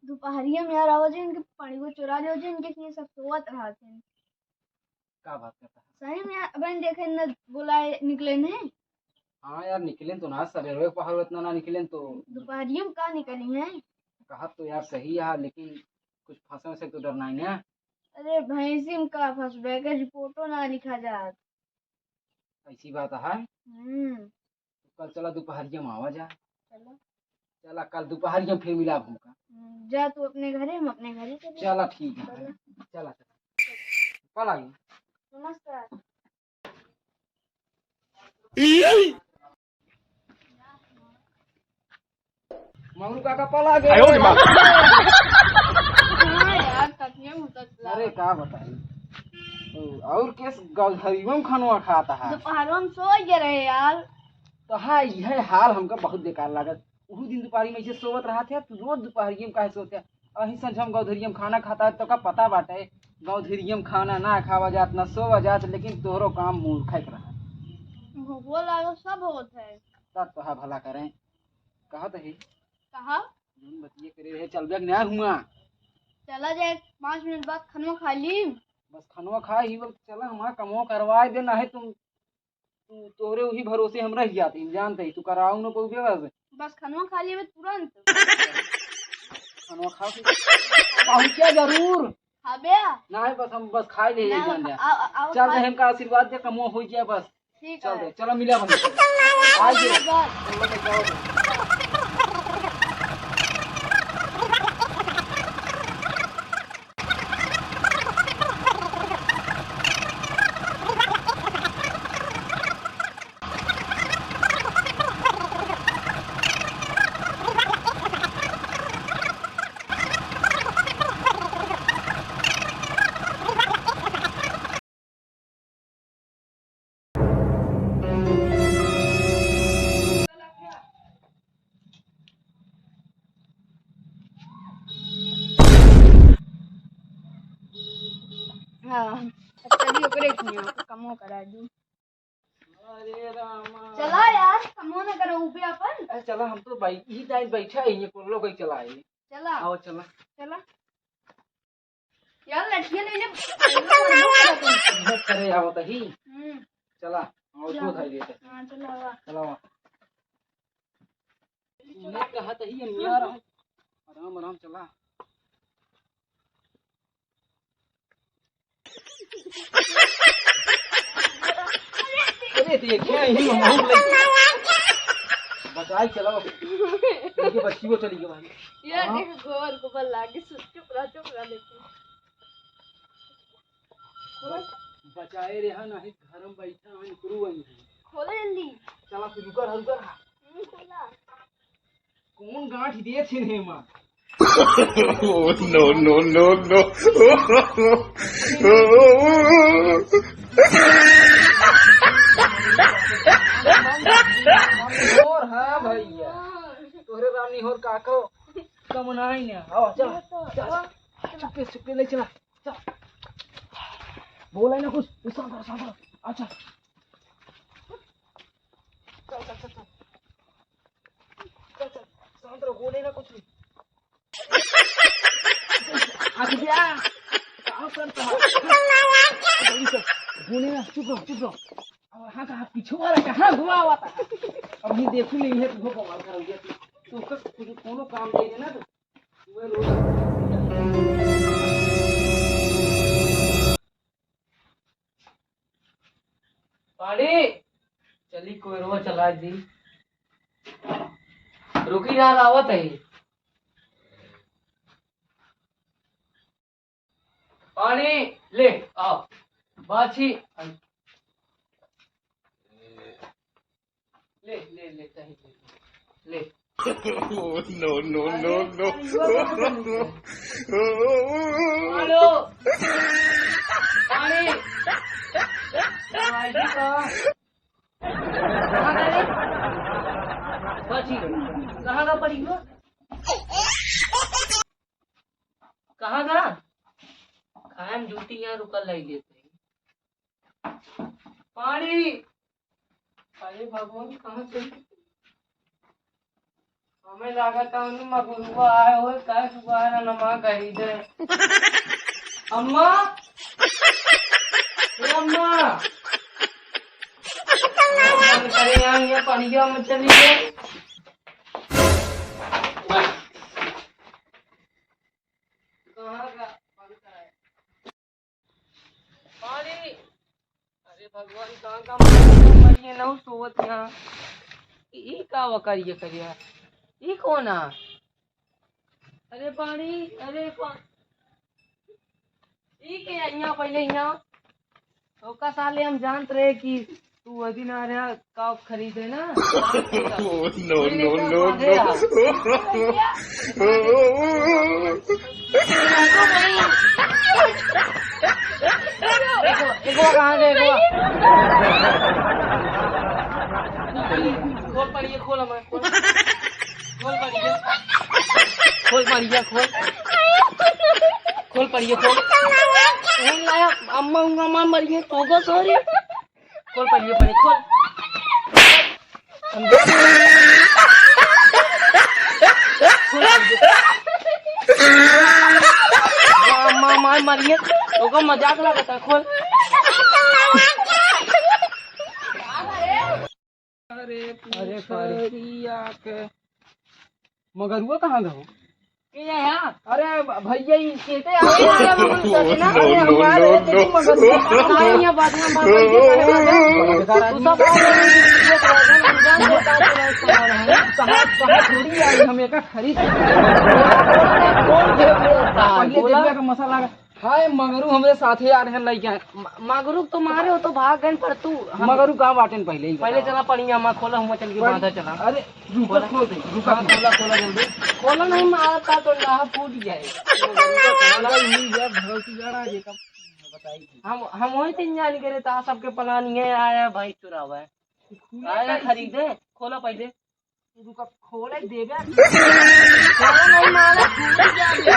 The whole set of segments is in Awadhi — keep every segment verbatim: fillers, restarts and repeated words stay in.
दुपहरिया में यार, आवा जाए इनके पानी को चुरा ले जाए, इनके किए सब सोवत रहत हैं। का बात करता है? सही में यार, अबे देखे न बुलाए निकले नहीं। हाँ यार, निकले तो ना, सवेरे पहर इतना ना निकले तो। दुपहरिया में का निकली हैं? कहा तो यार सही है, लेकिन कुछ फंसे से तो डर नहीं ना। अरे भैंसी में का फंसबे के, रिपोर्टो ना लिखा जात। ऐसी बात है। हम्म। तो कल चला दोपहरिया में आवा जा। चला। चला, कल दोपहरिया में फिर मिला हमका। हम्म, जा तू अपने घरे, हम अपने घरे चले। चला, ठीक है। चला। चला, चला। कल आई। नमस्कार। मगरू काका पला गए। आयो रे माँ। हाँ यार, सच में होता चला। अरे का बताई। तो और केस गौधरियो में खानवा खाता है। दोपहरवा में सो गए रहे यार। तो हाँ, यह हाल हमका बहुत बेकार लागत। उहू दिन दोपहरी में ऐसे सोवत रहत है, तू रोज दोपहरिये में काहे सोवत है? अही संझा में गौधरिये में खाना खाता है, तो का पता बाटे, गौधरिये में खाना ना खावा जात, ना सोवा जात, लेकिन तोहरो काम मूर्खे के रहा। भूखो लागल, सब होत है। तब तोहा भला करें। कहत है। कहा? जौन बतिये करे रहे, चल बैग ना हुआ। चला जाए, पाँच मिनट बाद खनवा खा ली। बस खनवा खा ही वक्त चला, हमारा कमवा करवाए दे, ना है तुम तू, तोहरे उही भरोसे हम रह जाते हैं, जानते ही, तू कराऊ न पउबे बस। बस खनवा खा लेबे तुरंत। खनवा खा के पहुँच जा जरूर। खाबे? नहीं, बस हम बस खाए ले ना, जान दे। आ, आ, आ, चल खा दे, हमका आशीर्वाद दे, कमवा हो गया बस। ठीक चल है। दे, चलो मिला बंद। आ गए। आशीर्वाद। चलो, जाओ। हाँ, अब चली ओकरे किहाँ, ओकर कमो करा दी। अरे रामा। चला यार, कमो न करो ऊपे अपन। अरे चला, हम तो भाई यही टाइम बैठा है, ये कोल्लो कहीं चला है। चला। आओ चला। चला। यार, लठिया ले ले। मत करे, आओ तही। हम्म। चला, आओ, चला। धो धाई देते। हाँ, चला, आवा। चला, आवा। मैं कहा तही, हम यार, आराम, आराम चला। अरे, देखिए, यही हम बहुत लगे। बचाई चलाओ। देखिए, बच्ची वो चली गई भाई। यार, हाँ। देखो, गोबर, गोबर लागे, चुप रह, चुप रह, देखो। बचाए रहा, नहीं घर में बैठा है, निकरू वही है। खोलो जल्दी। चला, फिर रुका रहा, रुका रहा। हम्म, खोला। कौन गांठ दे छिन है माँ? Oh, no, no, no, no। और हाँ भैया, तोहरे रानी होर काको कमनाई ने। आओ, चल, चल, चुपके, चुपके ले चला। चल। बोला ना कुछ, तू शांत रह, शांत रह। अच्छा। चल, चल, चल, चल। चल, चल, शांत रह, बोले ना कुछ। अच्छा, कहाँ करता है? बोले ना, चुप रहो, चुप रहो। अब हाँ, कहाँ पीछे वाला कहाँ हुआ हुआ था? अब ये देखू नहीं है, तुमको बवाल कर दिया। तो उसका कुछ कोनो काम दे देना तो। पानी, चली कोयरवा चला दी। रुकी यार, आवत है। पानी ले आओ। बाछी। ले, ले, ले, चाही, ले, ले। Oh, no, no, no, no। हेलो। पानी। पानी का। कहाँ गए? बाछी, कहाँ का पड़ी हो? कहाँ का? कायम ड्यूटी यहाँ रुकल लाई देते हैं। पानी। अरे भगवान, कहाँ से? हमें लागत है उन्हें मगरुआ आए हुए, काहे दुबारा नमा कही दे। अम्मा, ए अम्मा, अरे यार, ये पनिया में चली गई। कहाँ का पानी का है? पानी। अरे भगवान, कहाँ का मरिए न सोवत यहाँ। ई का वकरिए करिया? ई कौन आ? अरे पानी, अरे पा-, ई के यहाँ पहले यहाँ। ओका साले हम जानत रहे कि तू वो दिन आ रहा, काव खरीदे ना। No, no, no, no। एगो, एगो कहाँ गए, एगो? खोल पड़िए, खोल हमारे, खोल। खोल पड़िए। खोल पड़िए, खोल। खोल पड़िए, खोल। खोल लाया, अम्मा, उंगा मार मरिए, तो को सॉरी। खोल पहले, पहले खोल। खोल पहले। वाह, माँ, मार मारिए। ओका मजाक लागत है, खोल। अरे, अरे, sorry। पूछरिया के। मगरुआ कहाँ गए हो? के है यहाँ? अरे भ-, भैया, ई खेते आ गए, अरे, हम लोग सच ना, अरे, हम आ रहे थे, तुम मगरुआ कहाँ गए? यहाँ बात में बात करके, अरे, बात में। तू सब आ रहे हो, ये तो हम जान लेता है, तुम्हारा है। कहाँ, कहाँ थोड़ी आई, हम एक खरीद। कौन खेत में होता है? पहले बोला। देखिए कि मसाला का हाय, मगरू हमरे साथे आ रहे हैं लइका। म-, मगरू तो मारे हो तो भाग गए, पर तू हम मगरू कहाँ बाटेन पहले ही पहले बताओ। चला पनिया मा खोला, हुआ चल के पन-, बांधा चला। अरे, रुका, खोला। खोल दे, रुका। हाँ, खोला, खोला जल्दी। खोला नहीं, मारा था तो लाहा फूट जाए। मगरू का खोला ही नहीं यार, भगवती जा रहा है, ये कब बताई थी। हम, हम वही तीन जान के रहता, सबके plan ये आया भाई चुरावा है। खुला आया कैसे? खरीदे, खोला पहले। रुका, खोले देबे। खोले नहीं मारा, टूट जाबे।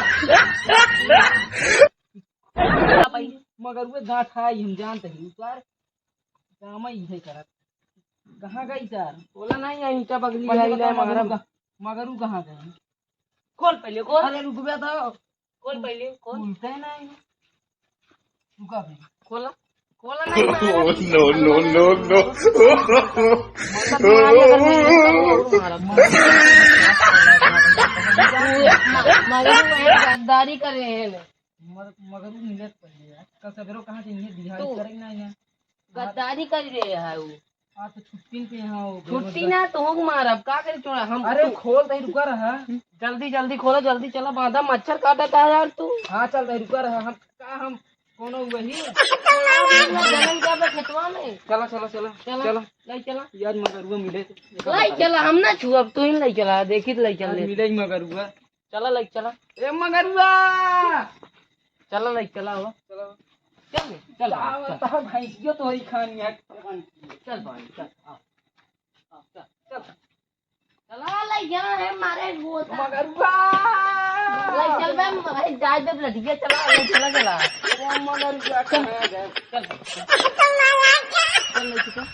मगरुए गांठ आई, हम जानते हैं, उ सार काम ही है करत। कहाँ गई सार? बोला नहीं, यहीं का बगली पहले आई बताओ, ले मगरू मारा। कहाँ, मगरू कहाँ गए? खोल पहले, खोल। अरे रुक बे तो। खोल पहले, खोल। खुलते नहीं। रुका बे। खोला, खोला नहीं मारा। No, no, no, no। मतलब मारी अगर नहीं है, तो मारा। मगर वो एक गद्दारी करे हैं। मगर, मगर वो मिलत पहले यार। कल सवेरो कहाँ से इन्हें दिहाड़ी तू। करेंगे ना यहाँ। गद्दारी कर रहे है वो। हाँ, तो छुट्टी पे यहाँ हो, छुट्टी ना तो होग मारब, का करे तोरा हम अरे, तू खोल दे, रुका रहा। जल्दी, जल्दी खोला, जल्दी चला, बांधा मच्छर काटत है यार तू। हाँ, चल दे, रुका रहा, हम का, हम कोनो वही। जलन क्या बा खेतवा में? चला, चला, चला, चला। चला, लाई चला। यार, मगरुआ मिले। लाई चला, हम ना छुअब, तू ही लाई चला, देखी तो लाई चल आज ले। मिले ही मगरुआ। चला, लइके चला। ए मगरुआ! चला, लइके चला हो। चला। चल, चल, का चल। बता, भैंसियो तो ही खानी है। चल, भाई, चल, आ। आ, चल, चल। चला, लइके जाना है, मारे वो था। मगरुआ! लइके चल बे, भाई, जाए दे, लड़िया, चला, लइके चला, चला। ए मगरुआ, चल। कहाँ गए? चल, चल। चल, लइके चल।